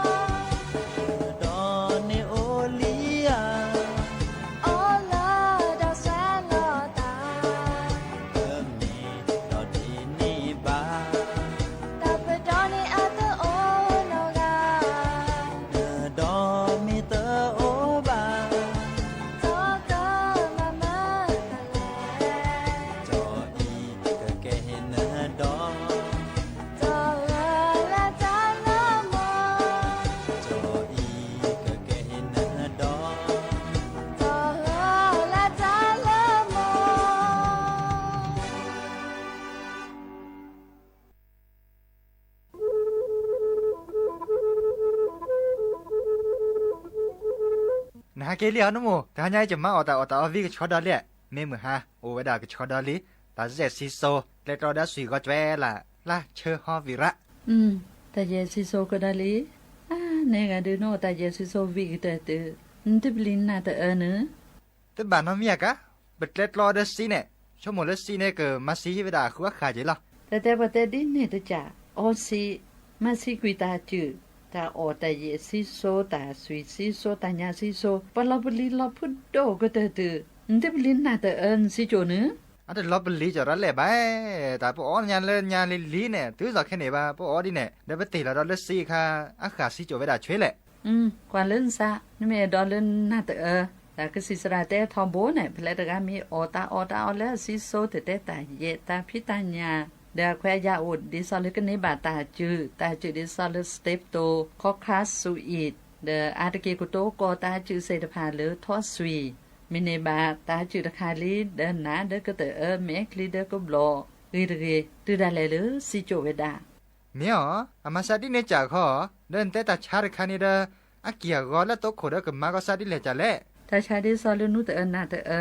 နဒီန့ၣ်အိၣ်လံဧါ, အိၣ်လၢဒီးစွဲလီၤသး, တမ့ၢ်ဒီးဒ်န့ၣ်ဘၣ်, တၢ်ပဒီန့ၣ်အတအိၣ်နီတဂၤ, နဒီမ့ၢ်တအိၣ်ဘၣ်, တၢ်ကမၤမုာ်တၢ်လဲၣ်, ဒီးအံၤကကဲနဒီ, ဒီးဂၢၢ်လၢတၢ်လၢမီၤ, ဒီးအံၤကကဲနဒီ, ဒီးဂၢၢ်လၢတၢ်လၢမီၤ. နဟးက့ၤလံဧါ နမိၢ်, တဟါညါအံၤ ယမါအီၣ်တၢ်အီၣ်တၢ်အီဝံၤကဆီဒီးလံ, မ့ၢ်မုၢ်ဟါ အိၣ်ဝဲဒၣ်ကဆီဒီးလံ, တၢ်ယဲၢ်ဆံစိၤ ကျဲတြီဒီးစံၣ်ဂီၤကွဲလၢ်, လၢဆၢဟီဝံၤရး, တၢ်ယဲၢ်ဆံစိၤကဒီးလံ, အါ နဲဂၤဒုး နအိၣ်တၢ်ယဲၢ်ဆံစိၤဝံၤကတၢၢ်တုၤ, နတပျံၤနၢ်တအၢနုၤ တဘၣ်နီတမံၤအကါ, ပကျဲတြီဒီးစံၣ်န့ၣ်, ဆိကမိၣ်လၢစံၣ်န့ၣ် ကမၤစံၣ်ဝဲဒၣ်ဃုအဃၣ်က့ၤလီၤ. တၢ်တဲပှၤတဲဒ်န့ၣ်တကး, အီစံၣ်, မၤစံၣ်ကွံာ်တၢ်စုၣ်, တၢ်အီၣ်တၢ်ယဲၢ်ဆံစိၤ, တၢ်ဆွံၣ်ဆံစိၤ, တၢ်ညၣ်ဆံစိၤ, ပှၤလီၤပလံၤလီၤဖုဒိၣ်ကတၢၢ်တုၤ, နတပျံၤနၢ်တအၢ နစံၣ်ကိၣ်နုၤ, အတလီၤပလံၤကၠီၤရၤလဲၣ်ဘၣ်, တၢ်ပအီၣ်ညါလၢညါလံၤလံၤန့ၣ် တုၤစိာ်ခဲန့ၣ်ဘၣ် ပအီၣ်ဒ်န့ၣ် ဒီးပတ့ၢ်လီၤဒီးလၢစံၣ်အခါ, အဃၣ်စံၣ်ကိၣ်ဝဲဒၣ်ဆွဲလဲၣ်. ကွၢ်လၢနစါ, နမ့ၢ်အဲၣ်ဒိးလၢနၢ်တအၢ တၢ်ကစံၣ်စရၤတဲထီဘိန့ၣ် ဖဲလဲၣ်တဂၤမ့ၢ်အီၣ်တၢ်အီၣ်တၢ်အီလၢအစံၣ်စိၤ တတဲတၢ်ယဲၢ်တၢ်ဖံးတၢ်ညၣ်, ဒီးအခွဲးအယာ်အိၣ်ဒ်သိးလၢကန့ၢ်ဘၣ်တၢ်စုၣ်, တၢ်စုၣ်ဒ်သိးလၢ စတ့းပတိၣ်, ခီခါစူအံး, ဒီးအါတက့ၢ်ကတိၤကီၢ်တၢ်စုၣ်သ့ၣ်တဖၣ်လၢထီၣ်စွံၣ်, မ့ၢ်န့ၢ်ဘၣ်တၢ်စုၣ်တခါလံ ဒီးနးဒၢကတၢၢ်အၢ မဲာ်ချံဒၢကဘျီၣ်, ဂ့ၤတဂ့ၤ တုၤဒၣ်လဲာ်လၢစံၣ်စိၤဝဲဒၣ် မ့ၢ်အီၤ, အမၤစၢ်ဒ်န့ၣ်ကၢ်ခီ, ဒီးနတဲတၢ်ဆါတခါန့ၣ်ဒီး အက့ၢ်အဂီၤလၢသိခိၣ်ဒီးကမၤကီၢ်စၢ်ဒ်လဲၣ်ကၢ်လဲၣ်. တၢ်ဆါဒ်သိးလၢနူတအၢနၢ်တအၢ,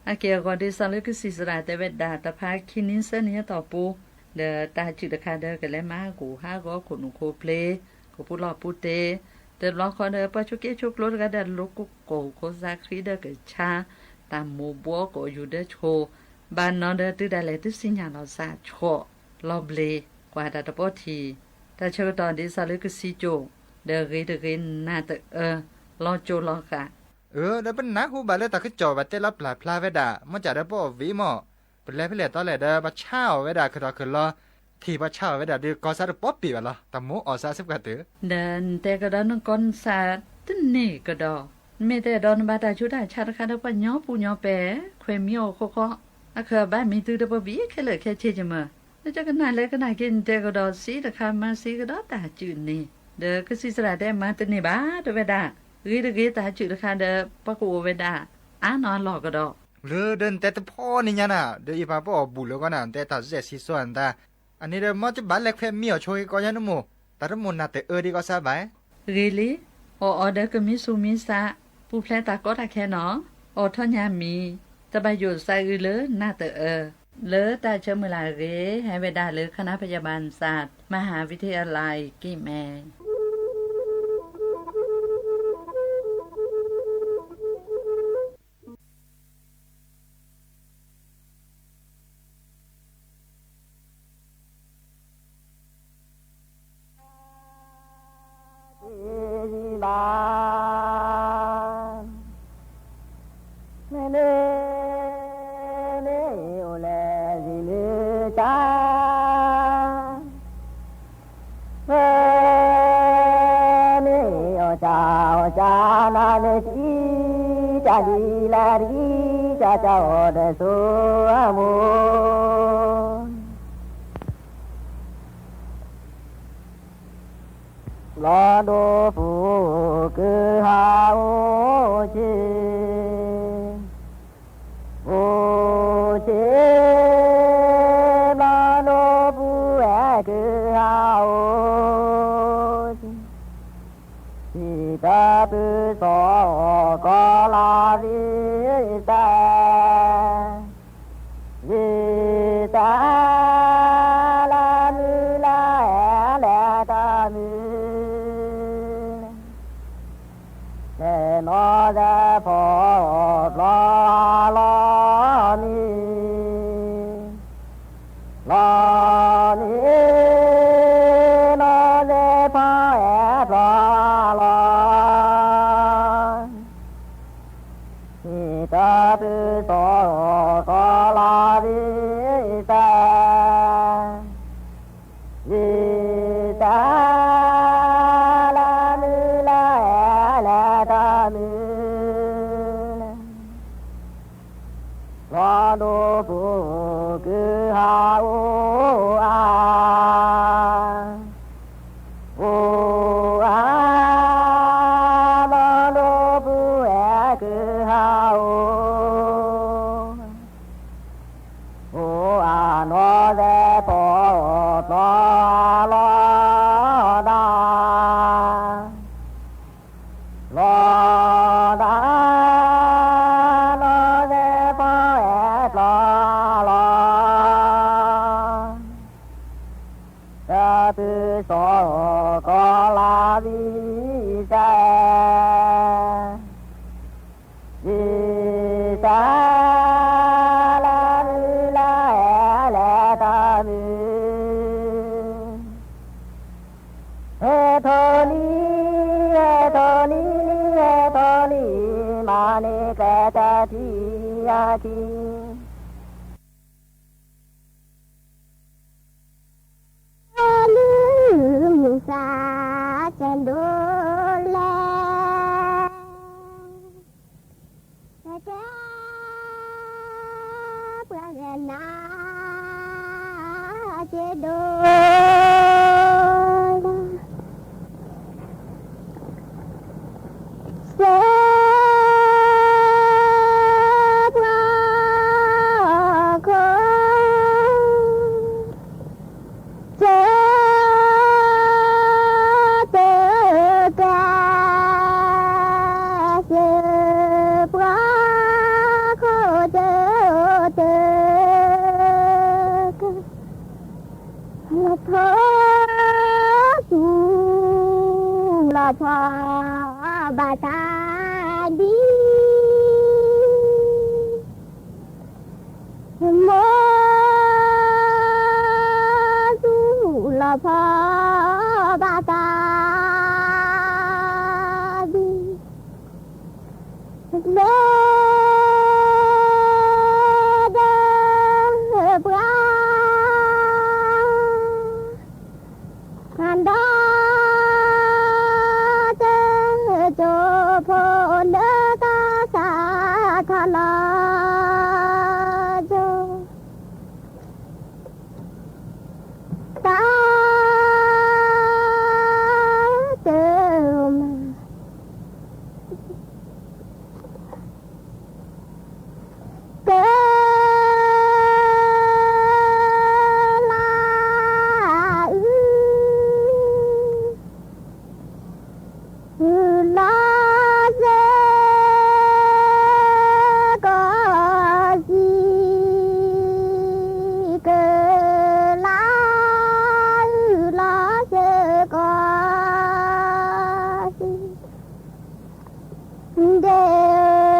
အက့ၢ်အဂီၤဒ်သိးလၢကစံၣ်စရၤတဲဝဲဒၣ် တဖၣ်ခံနံၣ်သၢနံၣ်အတီၢ်ပူၤ, ဒီးတၢ်စုၣ်တခါဒီးကလဲၤမၤဟးဂူာ်ဟးဂီၤခိၣ်နူာ်ခိၣ်ဖျ့, ကပူၤလီၢ်ပူၤတ့, တဘျီဃီဒီး ပှၤဆိးက့ဆိးကျိတဂၤဒီး လိၤကိၢ်ကိၢ်ခိၣ်သးဃံဒီးကဆါ, တၢ်မိၢ်ဘှီကအိၣ်ယူၤဒၢဆိ, ဘၣ်နီၤဒီးတုၤဒၣ်လဲာ်တသ့ၣ်ညါလီၤစၢ်ဆီၣ်, လီၤဘျ့, ကွၢ်တၢ်တပီထံၣ်, တၢ်ဆၢကတီၢ်ဒ်သိးလၢကစံၣ်စိၤ, ဒီးဂ့ၤတဂ့ၤနးတအၢ, လီၤကၠိလီၤဃာ် အၢ ဒီးပနၢ်ဟူဘၣ်လၢတၢ်ကစီၣ်ဘၣ်တဲလီၤပျၢ်ဖျါဝဲဒၣ် မ့ၢ်ကၢ်ဒီးပအီၣ်ဝံၤမ့ၢ်, ပလဲၤဖဲလဲၣ်တီလဲၣ်ဒီး ပဆါအီၣ်ဝဲဒၣ်ကဒီးကလီၤ, ထံၣ်ပှၤဆါအီၣ်ဝဲဒၣ်ဒီး ကီၢ်စၢ်တပီပ့ၢ်ဘၣ်လီၤ တၢ်မိၢ်အီၣ်စၢ်အဆၢကတီၢ်တၢၢ် ဒီးနတဲကဒီးနကီၢ်နစၢ်တန့ၢ်ကဒီး, နမ့ၢ်တဲဒီးနဘၣ်တၢ်ဆူးတၢ်ဆါတခါဒီးပှၤညီပူၤညီပဲာ်, ခွဲးမံအီၣ်ဃီဃီ, အခၢၣ်ဘၣ်မံၤသုတပဘံခဲလၢာ်ခဲဆ့ကမၢ်, လၢကနၣ်လဲၣ်ကနၣ်က့ၤနတဲကဒီးစံးတခါမၤစံးကဒီးတၢ်စုၣ်န့ၣ်, ဒီးကစံၣ်စရၤတဲမၤတန့ၢ်ဘၣ် တဲဝဲဒၣ်, ဂ့ၤတဂ့ၤတၢ်စုၣ်တခါဒီး ပှၤကအိၣ်ဝဲဒၣ် အါနီၢ်အလီၢ်ကဒီး လၢဒီးနတဲတဖီန့ၣ်ညါနၤ, ဒီးယပာ်ပအီၣ်ဘူးလၢကီးနၤ နတဲတၢ်စဲၣ်စံၣ်စိၤနသး, အန့ၣ်ဒီးမ့ၢ်ကဘၣ်လဲၤခွဲးမံအီၣ်ဆိက့ၤကီးညါနမိၢ်, တၢ်တမိၢ်နၢ်တအၢဒံးကီးစၢ်ဘၣ် ဂ့ၤလံ, အီၣ်အီၤဒီးကမံဆူၣ်မံစး, ပူၤဖျဲးတၢ်ကီတၢ်ခဲနီၤ, အီၣ်ထီၣ်ညါမံၤ, တဘၣ်ယိၣ်သးအုးလၢနၢ်တအၢ, လၢတၢ်ဆၢမုၢ်လၢ်အဂ့ၢ် ဟဲဝဲဒၣ်လၢ คณะพยาบาลศาสตร์ มหาวิทยาลัย ကံၢ်မဲ ဘၣ်, မ့မ့ၢ်အိၣ်လၢ စံးမ့ၢ်တၢ်, မ့မ့ၢ်အီၣ်တၢ်အီၣ်တၢ်နၤမ့ၢ်တံၢ်, တၢ်ဒ်လဲၣ်တဂ့ၤ တၢ်တၢ်အီၣ်ဒီးဆိမိၣ် ဘျီဒိပူၤကဟးအိၣ်ဆ့, အိၣ်ဆ့, ဘျီဒိပူၤဝဲကဟးအိၣ်ဆ့, စံးတၢ်ပၢၢ်စီအီၤကီးလီၤ ဝံသး ဝံသး လၢမုၢ်လၢဟဲလဲၤတၢ်မုၢ် လဲၤနီၢ်သဲဖီအီၣ်ပျီလီၤမံၤ, လီၤမံၤ, နီၢ်သဲဖီအဲၣ်ပျီလီၤ စံးတၢ်ပၢၢ်စီအီၤကီးလီၤ ဝံသး, ဝံသး, လၢမုၢ်လၢဟဲလဲၤတၢ်မုၢ် ဘျီဒိပူၤကဟးအိၣ်အါ, အိၣ်အါ, ဘျီဒိပူၤဝဲကဟးအိၣ်, အိၣ်အါနီၢ်သဲဖီအီၣ်ပျီလီၤ လီၤဒၣ် နီၢ်သဲဖီအဲၣ်ပျီလီၤ, တၢ်ပၢၢ်စီအီၤကီးလီၤ ဝံသး, ဝံသး, လၢမုၢ်လၢဟဲလဲၤတၢ်မုၢ် ဟဲထီၣ်လံ, ဟဲထီၣ်လံ, ဟဲထီၣ်လံ, မၤန့ၢ်ကျဲတၢ်ထံၣ်အခံ လုၢ်မုၢ်သးကဲဒိၣ်လဲၣ် ကဲဒိၣ်လၢ စၢပှၤခိၣ် စၢတကဲ စၢပှၤခိၣ် စၢတကဲ လီၤဖီသူၣ်လီၤဖီဘၣ်တၢ်ဒ် မိၢ်သူၣ်လီၤဖီဘၣ်တၢ်ဒ် လၢဒၢပှၤ ဒီးတကၠိဖိ လၢတၢ်ဆါထီၣ်လီၤကၠိ တၢ်တမၤ ကလၤအု လီၤစၢကီၢ်စံ ကလၤအု လီၤစၢကီၢ်စံ ဒဲ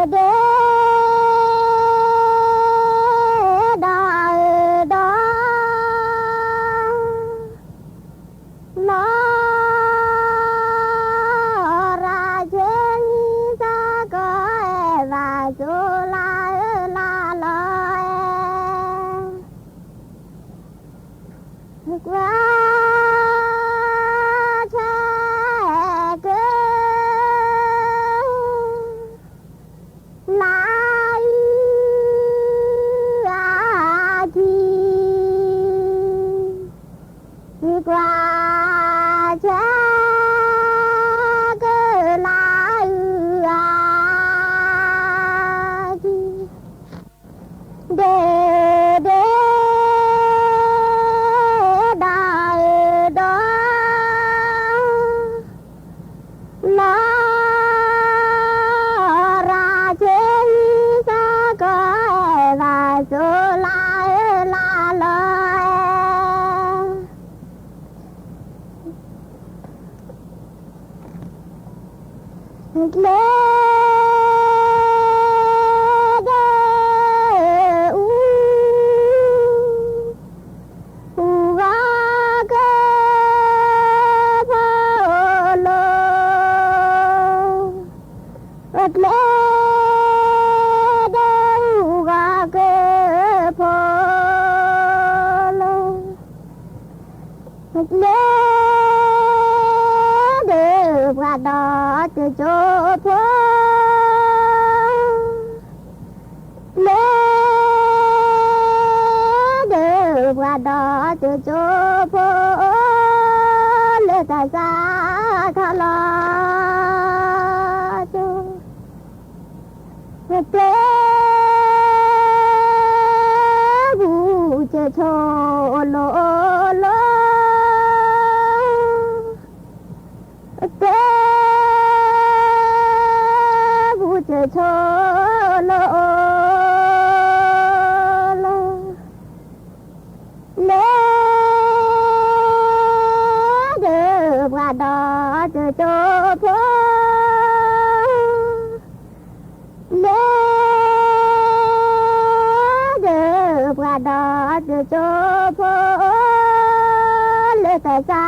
ဒဲ ဒီးဒီး လီၤရၤဆဲနံၤ သကိးအဲၣ်ဘၣ်စိၤလါအၢလါလီၤအဲၣ် ကွၢ်ဆၢက လၤအုအကံ ကွၢ်ဆၢကလၤအုအကံ ဒဲဒဲ ဒီးဒီး လီၤရၤဆဲနံၤ သကိးအဲၣ်ဘၣ်စိၤလါအၢလါလီၤ ကျဲဒၢအူ အူဂၤကဲဖိလိၤ ကျဲဒၢအူဂၤကဲဖိလိၤ ကျဲဒၢပှၤဒီးတကၠိဖိ ကျဲဒၢပှၤဒီးတကၠိဖိ လၢတၢ်စးထီၣ်လီၤကၠိ ကျဲ ဘူးကၠဲဆိလိၤလိၤ ကျဲ ဘူးကၠဲဆိလိၤလိၤ လၢ ဒၢပှၤဒီးတကၠိဖိ လၢ ဒၢပှၤဒီးတကၠိဖိ လၢတၢ်စး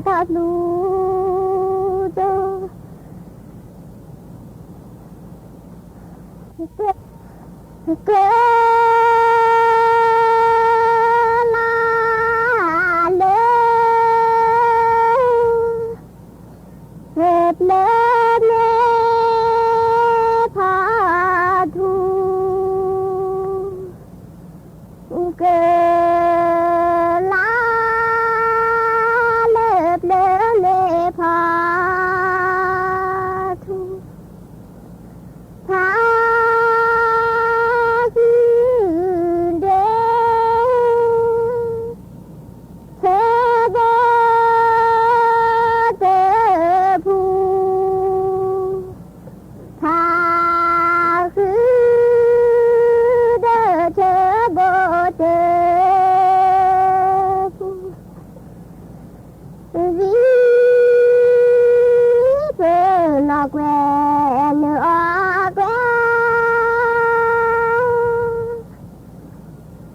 ထီၣ်ဖျူကၠိ ကလၤလၢ ပျၢၤမ့ၢ်ဖးထူ ကလၤ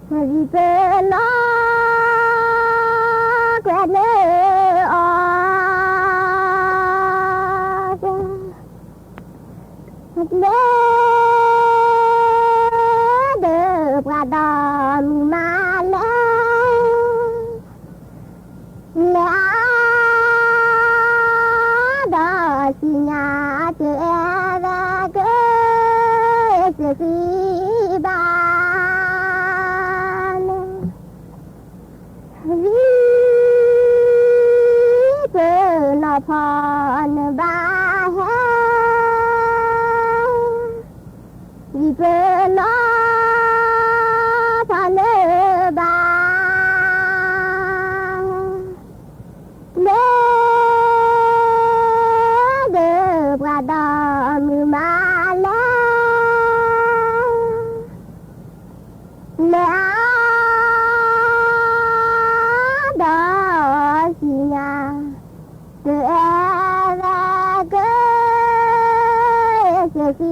ဝံၤပနီၣ်ကွဲးန့ၢ်အီၤ, လၢဒီးပှၤဒီမုၣ်မးလဲၣ်, လဲၤအါဒီးစံၣ်ညါ တအဲၣ်ဝဲက့ၤစ့ၢ်ကီးဘၣ် ဝံၤပနီၣ်ဖီနဘၣ်ဟဲ, ဝံၤပနီၣ်ဖီနဘၣ်ဟဲ, လၢဒီးပှၤဒီမုၣ်မးလဲၣ်, လဲၤအါဒီးစံၣ်ညါ တအဲၣ်ဝဲက့ၤ စ့ၢ်ကီး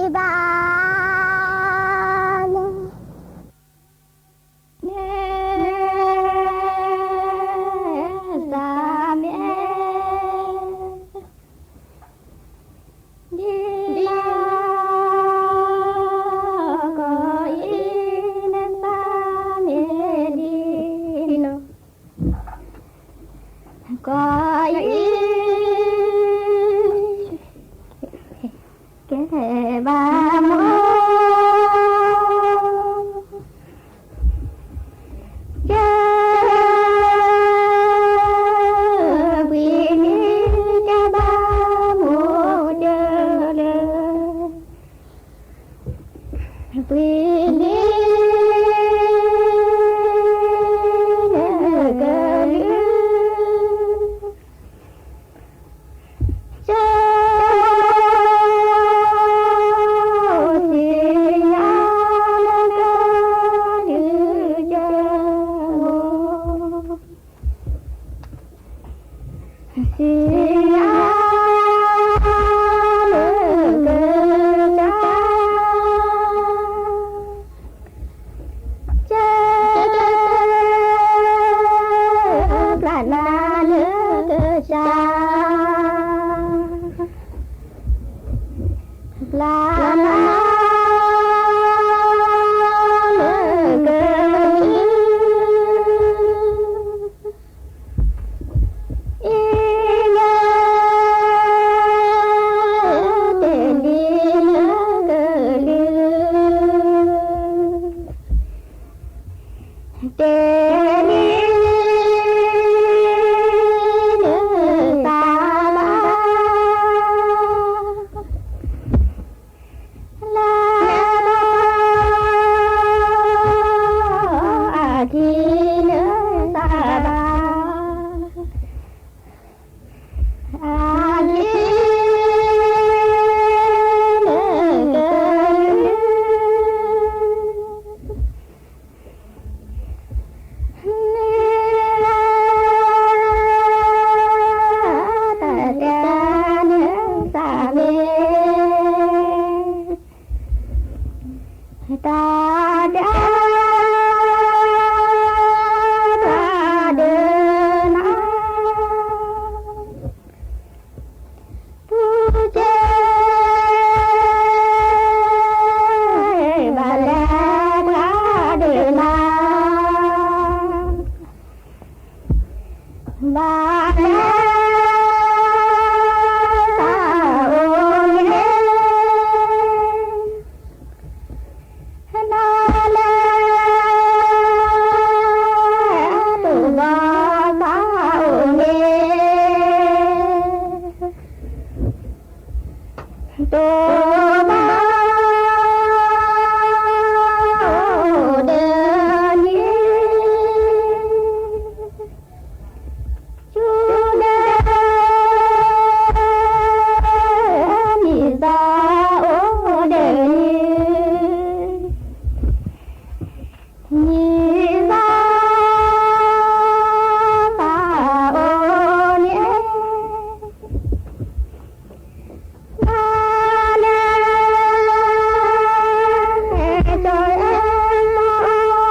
ဘၣ်န့ၣ်, န့ၣ်သးမ့ၢ် ဒ်လီၤ, ကီၢ်အံၤန့ၣ်သးမ့ၢ်ဒ်လီၤ, ကီၢ်အံၤ ကဲဘၣ်မိၢ် ကဲ ပှၤန့ၣ်ကဲဘၣ်မိၢ်ကဲလၢ ပှၤန့ၣ် ကဲလၢ ကၠိ သ့ၣ်ညါလၢကၠိ သ့ၣ်ညါလၢကၠိ ကၠိ ပျၢ်နၤလၢကစၢ် ပျၢ်နၤလၢက အ့ၣ် တဲလံလၢကလုၢ် တဲလံလၢသးဘၣ် လၢအကံၢ်လၢသးဘၣ် အကံၢ်လၢကလုၢ် နတၢ်တဲနသးမ့ၢ် တၢ်တဲ တၢ်ဒုးနၤ ပူၤကဲ ဘၣ်လဲၣ်ပှၤဒုးနၤ ဘၣ်လဲၣ် သးအိၣ်န့ၣ် နလဲၤ တိၢ်ဘၣ်သးအိၣ်န့ၣ် တိၢ်ဘၣ် ဒ်န့ၣ် ဆူဒဲ နံၣ်သးအိၣ်ဒဲန့ၣ် နံၣ်သး သးအိၣ်န့ၣ် နလဲၤ တိၢ်ဘၣ်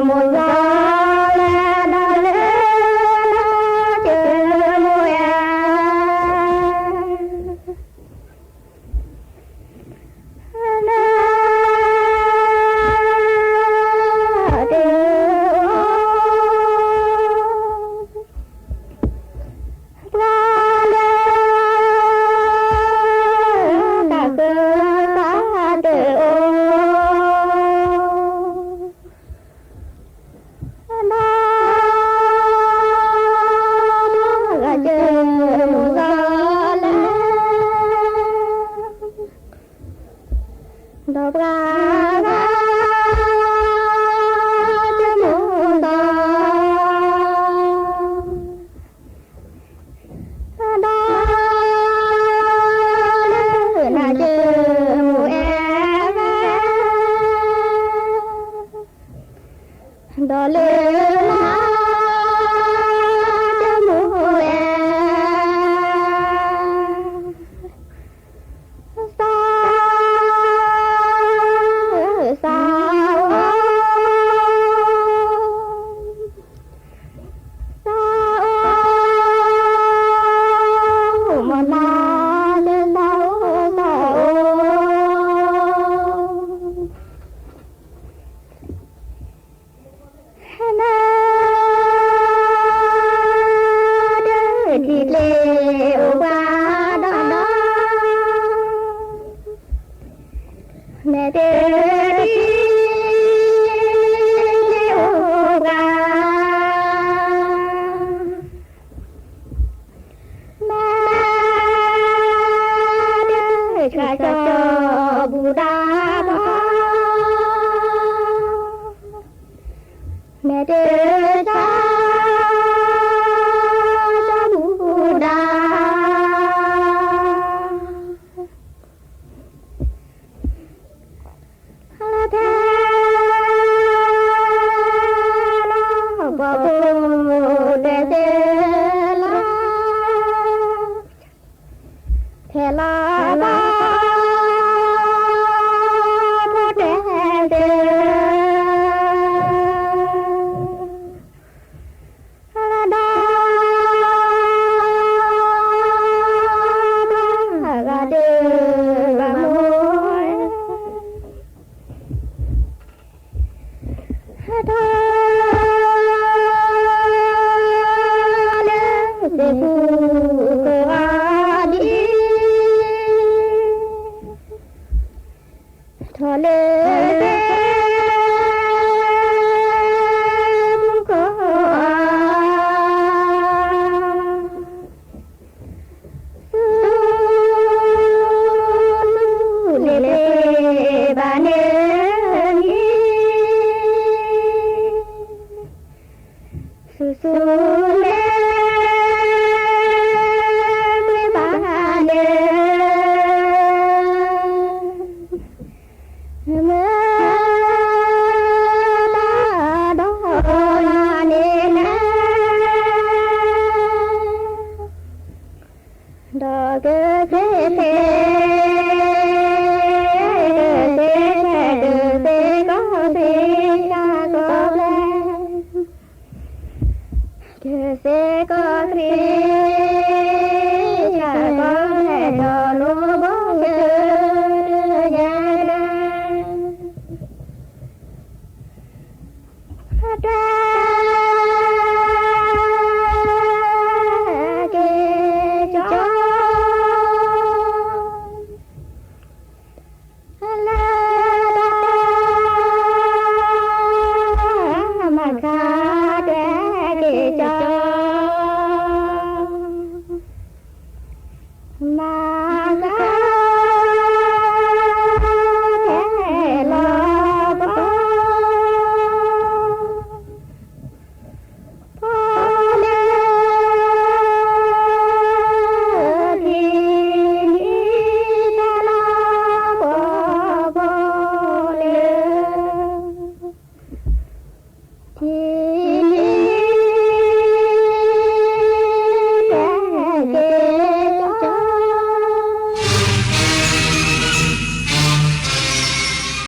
မိၢ်သးလဲၤဒီးလၢနၤကၢမိၢ်အဲ ပှၤလၢတၢ်ဃၢတၢ်တအိၣ် ဒီးဂၤကၢမိၢ်သးလဲၤ ဒီးပှၤဂၤကၢမိၢ်သး ဒီးလၢနၤကၢမိၢ်အဲ ဒီးလၢနၤကၢမိၢ်အဲ သး သးအိၣ် သးအိၣ် မနၤလၢသးအိၣ်သးအိၣ် နၤ ဒီးထံကျဲအိၣ်ပှၤဒီး နဲတထံကျဲအိၣ်ပှၤ နၤ ဒီးဆှၢကၠီဘူဒၣ်ဒီး နဲတဆှၢကၠီဘူဒၣ် လၢထဲလီၤ ပှၤဖိတဲသ့လီၤ ထဲလီၤ ပှၤဖိတဲသ့ လၢဒီး ပှၤဂၤဒုးဘၣ်မိၢ် ထီၣ်လၢသ့ၣ်ပူၤကိးဂၤဒဲး ထီၣ်လၢသ့ၣ်ပူၤကိးဂၤ ဆူၣ်ဆူၣ်န့ၣ်ပှ့ၤဘၣ်န့ၣ် ဆူၣ်ဆူၣ်န့ၣ် ပှ့ၤဘၣ်န့ၣ် မ့ၢ်တၢ်ဒီးနၤန့ၣ်နၤ ဒီးကသ့ၣ်သ့ၣ် ကသ့ၣ်သ့ၣ် ကသ့ၣ်ကီၢ်သ့ၣ်ညါကီၢ်လဲၣ် ကသ့ၣ်ကီၢ်သ့ၣ်ညါကီၢ်လဲၣ် ဒီးလိၣ်ဘီကတၢၢ်ညါနၤ တၢ်